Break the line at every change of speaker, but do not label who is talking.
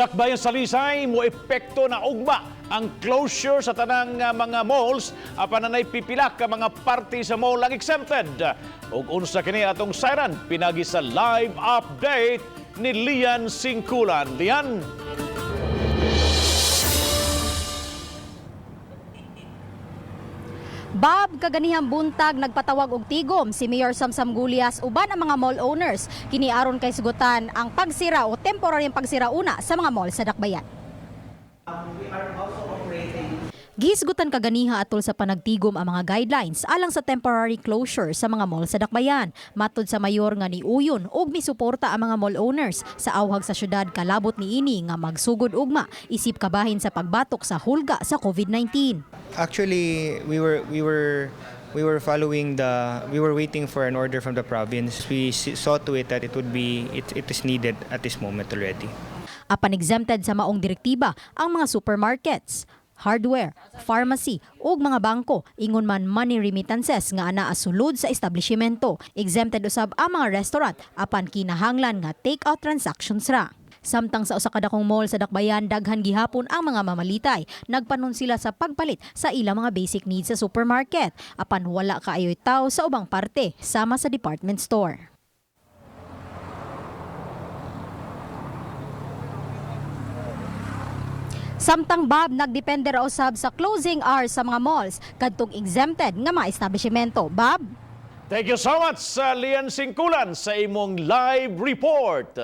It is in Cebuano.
Dakbayan sa Talisay, mo epekto na ugma ang closure sa tanang mga malls apan anay pipila ka mga parte sa mall ang exempted. Ug unsa kini atong sayran pinagi sa live update ni Lian Singkulan. Lian?
Bob, kaganihang buntag nagpatawag og tigom si Mayor Samsam Gulias uban ang mga mall owners. Kini aron kay sugutan ang pagsira o temporary pagsira una sa mga mall sa Dakbayan. Gihisgutan kaganiha atol sa panagtigom ang mga guidelines alang sa temporary closure sa mga mall sa Dakbayan. Matod sa mayor nga niuyon og misuporta ang mga mall owners sa awhag sa syudad kalabot niini nga magsugod ugma isip kabahin sa pagbatok sa hulga sa COVID-19.
Actually, we were following the we were waiting for an order from the province. We saw to it that it would be it, it is needed at this moment already.
Apan exempted sa maong direktiba ang mga supermarkets, hardware, pharmacy ug mga bangko ingon man money remittances nga anaa sulod sa establishmento. Exempted usab ang mga restaurant apan kinahanglan nga take-out transactions ra. Samtang sa usa ka dakong mall sa Dakbayan, daghan gihapon ang mga mamalitay. Nagpanon sila sa pagpalit sa ilang mga basic needs sa supermarket apan wala kaayo'y tao sa ubang parte sama sa department store. Samtang, Bob, nagdepende ra usab sa closing hours sa mga malls kadtong exempted nga mga establishmento. Bob?
Thank you so much sa Lian Singkulan sa imong live report.